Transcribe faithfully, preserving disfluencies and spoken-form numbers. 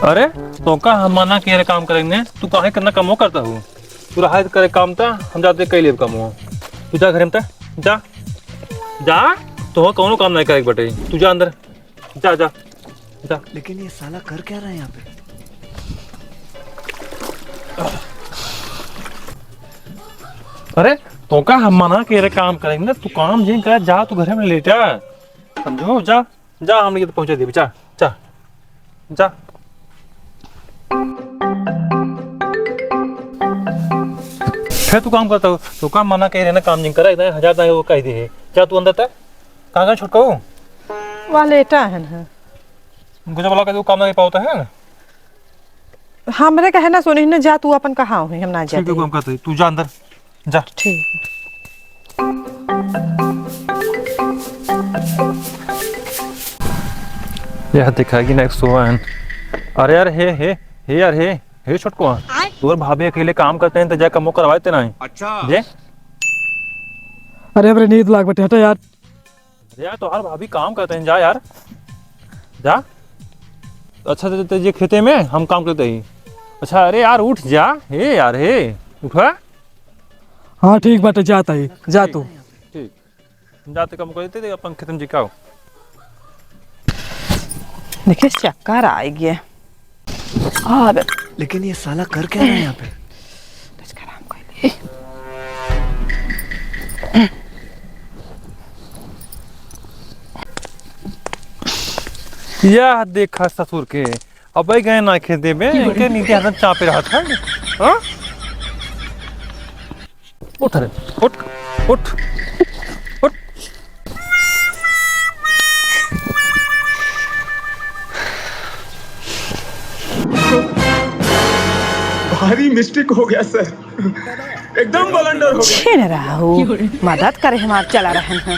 अरे, तोका हम मना किहे रहे काम करे ने, तू काहे केतना कमो करता हू? तू रहा करे काम ता, हम जाते कइ लेब कमो। तू जा घरे में ता, जा, जा, तोह कौनो काम नहीं करे के बटे, तू जा अंदर, जा, जा, जा। लेकिन ये साला कर क्या रहा है यहाँ पे? अरे, तोका हम मना किहे रहे काम करे ने, तू काम जिन कर, जा, तू घरे में लेटा, समझो, जा। जा, हमनी के तो पहुँचा देबे, जा, जा, जा। फिर तू काम करता हो, तोका मना किहे रहे ना काम जिन करा, इतना हजार दाई वो कह दे है। जा तू अंदर तक। कहाँ गए छोटका हो? वह लेटा है ना। उनको जब लगा के वो काम नहीं पाता है ना। हमरे कहे ना सुनी ना, जा तू अपन कहाँ हो, हम ना ठीक है, जाते। काम करते, तू जा अंदर। जा। ठीक। यह दिखाएगी ना एक सोहन। अरे यार, हे, हे, हे यार, हे, हे छोटको, आय? तोर भाभी अकेले काम करते हैं, तो जा कमो करवाते ना। अच्छा। जे? अरे, हमरे नींद लाग बटे, हटो यार। अरे यार, तोहार भाभी काम करते हैं, जा यार, जा। अच्छा, तो, तो ये खेते में हम काम करते ही। अच्छा, अरे यार, उठ जा, हे यार, हे, उठा। हाँ, ठीक बाटे, जाता ही, जा तू। ठीक, हम जाते काम करते थे, अपन खेते में जी का हो। देखिए, चक्कर आ गया। आ बे। लेकिन ये साला कर क्या रहा है यहाँ पे? यह देखा ससुर के, अब गए ना खेते में, इनके नीचे हाथ चापे रहा था। हाँ? उठ रे, उठ, उठ, उठ। भारी मिस्टेक हो गया सर, एकदम बलंडर हो गया। छिन रहू, मदद करे हमार चला रहन है।